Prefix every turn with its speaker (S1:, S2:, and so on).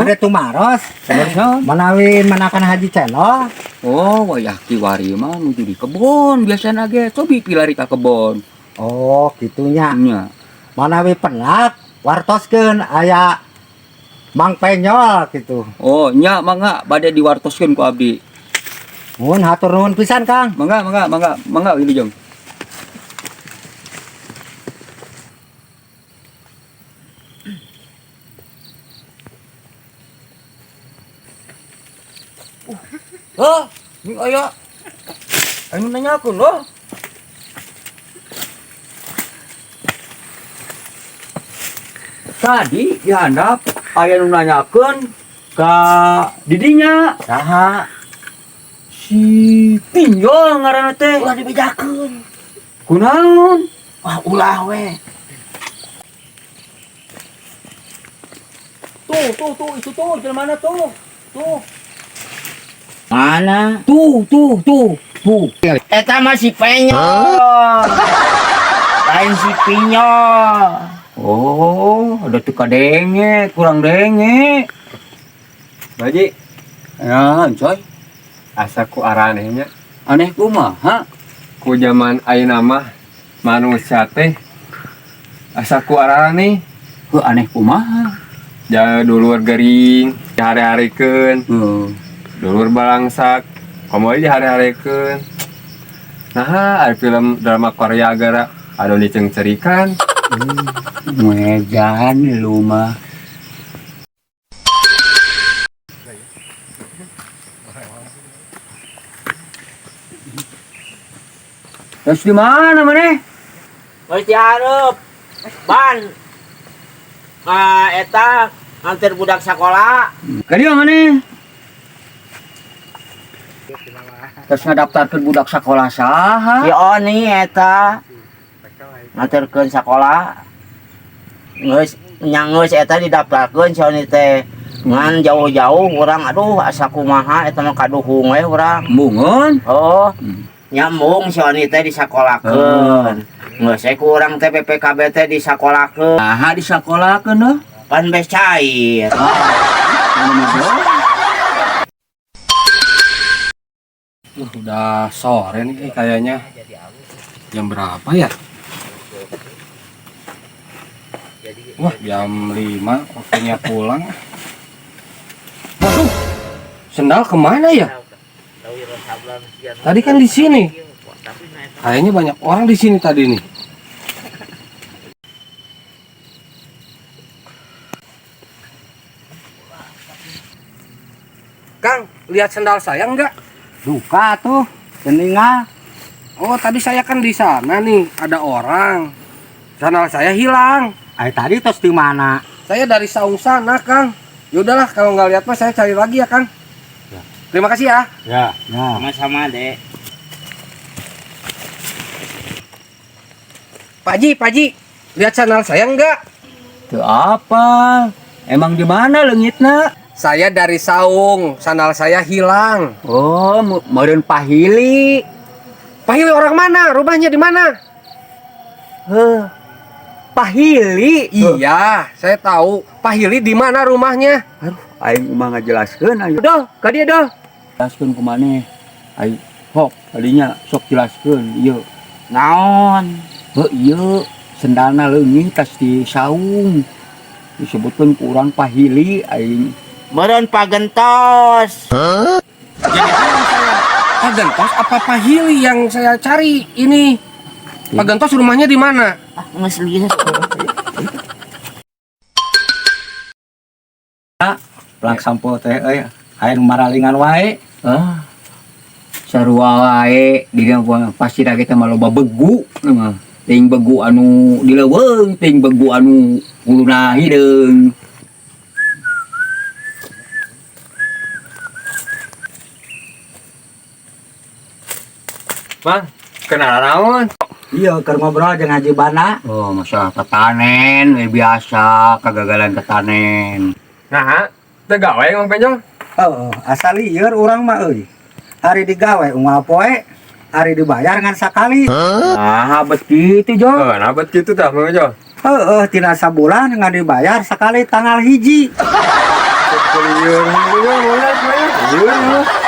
S1: Bade tumaros. Manawi manakan Haji Cendol.
S2: Oh, wayah kiwari mah nuju di kebon biasana ge. Cobi pilari ka kebon.
S1: Oh, gitunya.
S2: Nya.
S1: Manawi penak wartoskeun aya Mang Penyol gitu.
S2: Oh, nya mangga bade diwartoskeun ku abdi.
S1: Mun hatur nuhun pisan, Kang.
S2: Mangga, mangga, mangga, mangga wilujeng. Oh, ini aya. Anu nanyakeun loh. Tadi di handap aya nu nanyakeun ka didinya.
S1: Saha?
S2: Si Pinjol ngaranna teh.
S3: Ulah dibejakeun.
S2: Kunaon?
S3: Wah, ulah we.
S2: Tuh, tuh, tuh, itu tuh, jelema tuh. Tuh.
S3: Mana?
S2: Tuh, tuh, tuh, tuh.
S3: Eta mah si Penyol. Lain si Pinyol.
S2: Oh, ada tuh kadenge, kurang denge.
S4: Baji,
S2: Ya, coy.
S4: asa ku aranehnya
S2: Aneh kumaha?
S4: Ku zaman ayeuna mah manusia teh asa ku araneh.
S2: Heuh, aneh kumaha?
S4: Ja dulur gering dihare-harekeun,
S2: Heuh.
S4: Dulur balangsak komo dihare-harekeun. Nah, ada film drama Korea gara anu diceungcerikan.
S2: Mejan lu mah. Terus di mana maneh?
S3: Geus dihareup. Ban. Ah, eta nganter budak sakola.
S2: Ka dieu maneh? Terus ngadaftarkeun budak sakola saha?
S3: Si Oni eta nganterkeun sakola. Geus nya geus eta didaftarkeun si Oni teh. Ngan jauh-jauh urang, aduh, asa kumaha eta mah kaduhung we urang.
S2: Embungeun.
S3: Oh, nyambung si Oni teh disakolakeun. Geus we ku urang teh BPKB teh disakolakeun.
S2: Saha disakolakeun heuh?
S3: Pan bes cair.
S4: Udah sore nih kayaknya. Jam berapa ya? Wah, jam 5 waktunya pulang. Waduh, sendal kemana ya? Tadi kan di sini. Kayaknya banyak orang di sini tadi nih. Kang, lihat sendal saya enggak?
S1: Duka tuh, geninga.
S4: Oh, tadi saya kan di sana nih, ada orang. Sandal saya hilang.
S1: Ai tadi tos di mana?
S4: Saya dari saung sana, Kang. Yaudahlah, kalau nggak lihat mah saya cari lagi ya, Kang. Terima kasih ya.
S1: Ya, ya.
S3: Sama-sama, Dek.
S4: Pak Ji, Pak Ji, lihat sandal saya enggak?
S2: Teu apa? Emang di mana leungitna?
S4: Saya dari saung, sandal saya hilang.
S2: Oh, meureun pahili.
S4: Pahili orang mana? Rumahnya di mana?
S2: Heuh. Pahili.
S4: Iya, saya tahu. Pahili di mana rumahnya?
S2: Aduh, aing mah ngajelaskeun ayo. Doh, ka dieu doh. Jelaskeun ku maneh. Aing hok tadinya sok jelaskeun ieu.
S3: Naon?
S2: Heuh ieu sendalna leungit tas di saung. Disebutkeun ku urang pahili aing.
S3: Meureun pagentos.
S4: Jadi tahu saya. Pak Gentos apa Pahili yang saya cari ini? Pak Gentos rumahnya di mana?
S3: Ah, geus lieur.
S1: Plak sampo teh euy, aya nu maralingan wae.
S2: Ah. Sarua wae di dieu mah pasti da kita mah loba begu mah. Teuing begu anu di leuweung, teuing begu anu huluna hideung.
S4: Bang, kenal naon?
S1: Iya, keur ngobrol jeung Haji Bana.
S2: Oh, masalah tetanen we biasa, kegagalan tetanen.
S4: Nah, teu gawe Mang Penjol.
S1: Heeh, asal lieur urang mah euy. Ari digawe unggal poe, ari dibayar ngan sakali.
S2: Ah, bet kitu, Jo.
S4: Oh, nah bet kitu tah Mang Penjol.
S1: Heeh, tina sabulan ngan dibayar sakali tanggal 1.
S2: Lieur, lieur, lieur, lieur.